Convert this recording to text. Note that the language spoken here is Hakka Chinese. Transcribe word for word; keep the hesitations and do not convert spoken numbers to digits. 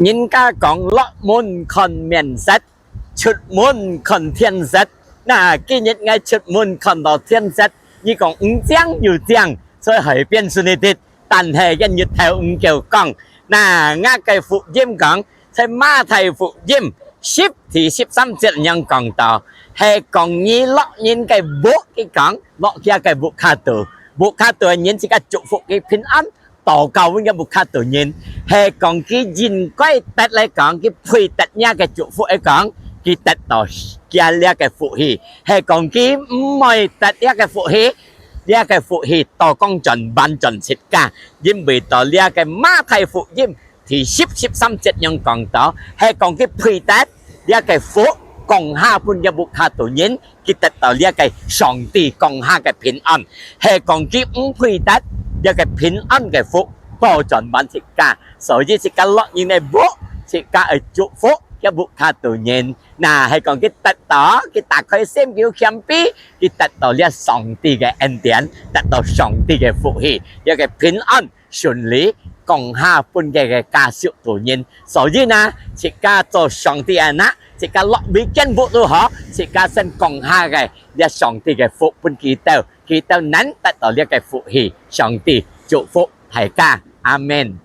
人家講落門看面色，出門看天色。那今日𠊎出門看到天色，你講毋靚又靚，在海邊sunny滴，但係今日頭毋夠光。那𠊎个福音講，在馬太福音十第十三節恁樣講到，係講你落人个屋，佢講落佢个屋下肚，屋下肚个人自家祝福佢平安，禱告分佢屋下肚人，係講佢應該得來講，佢配得若个祝福來講，佢得到佢這个福氣，係講佢毋會得這个福氣，這个福氣倒講轉還轉自家，因為到這个馬太福音 第十、十三節恁樣講到，係講佢配得這个福，降下分佢屋下肚人，佢得到這个上帝降下个平安，係講佢毋配得這个平安个福，倒轉還自家。所以自家落人个屋，自家愛祝福佢屋下肚人。那係講佢得到，佢打開心胸謙卑，佢得到這上帝个恩典，得到上帝个福氣，這个平安 順利降下分佢个家屬肚人。所以呢，自家做上帝个anak，自家落位間屋都好，自家先降下个這上帝个福分佢兜，佢兜能得到這个福氣。上帝祝福大家，阿門。